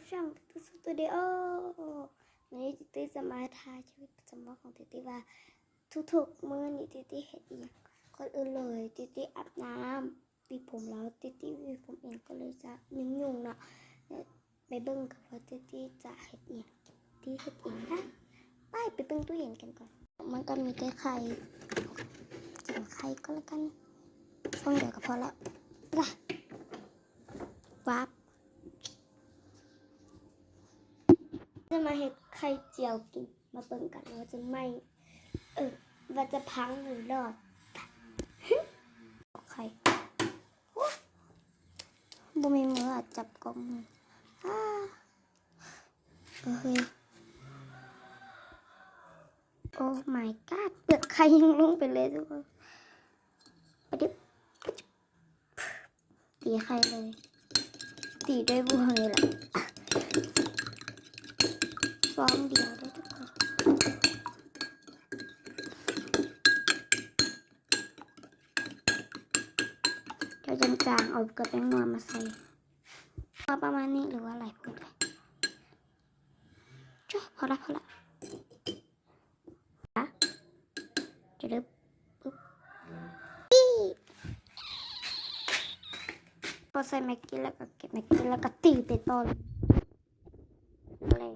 ຊ່ອງ Tutu Studio. ມື້ນີ້ Tutu ຈະມາຖ່າຍຊີວິດປະຈຳວັນຂອງ Tutu ວ່າທຸກໆມື້ນີ້ Tutu ເຮັດອີ່ຫຍັງ. ກ່ອນອື່ນເລີຍ Tutu ອາບນ້ຳ ຫວີບຜົມແລ້ວ Tutu ຫວີບຜົມເອງ ກໍເລີຍຈະຫຍຸ້ງໆເນາະ. ໄປເບິ່ງກັນວ່າ Tutu ຈະເຮັດອີ່ຫຍັງ Tutu ເຮັດເອງນະ. ໄປ ໄປເບິ່ງຕູ້ເຢັນກັນກ່ອນ. ມັນກໍມີແຕ່ໄຂ່ ກິນໄຂ່ກໍແລ້ວກັນ ຟອງດຽວກໍພໍແລ້ວລະ. ວັບ ຈະມາເຮັດໄຂ່ຈຽວກິນ ມາເບິ່ງກັນວ່າຈະໄໝ້ ເອີ ວ່າຈະພັງຫຼືລອດ. ໄຂ່ ໂອ້ ບໍ່ມີມືອະ ຈັບກ້ອງ. ອ້າ ເອີ ເຮີ້ຍ Oh my god ເປືອກໄຂ່ຍັງລົງໄປເລີຍທຸກຄົນ. ປະດິບ ຕີໄຂ່ເລີຍ ຕີດ້ວຍບ່ວງນີ້ແຫຼະ ຟອງດຽວເດີ້ທຸກຄົນ. ດຽວຈາງໆ ເອົາເກືອແປ້ງນົວມາໃສ່ ພໍປະມານນີ້ ຫຼືວ່າຫຼາຍໂພດເລີຍ? ຈ້ະ ພໍລະ ພໍລະ. ຈະເລີ່ມ ປຶບ ປີ ພໍໃສ່ແມັກກີ້ແລ້ວກໍເກັບແມັກກີ້ແລ້ວກໍຕີໄປຕໍ່ເລີຍ.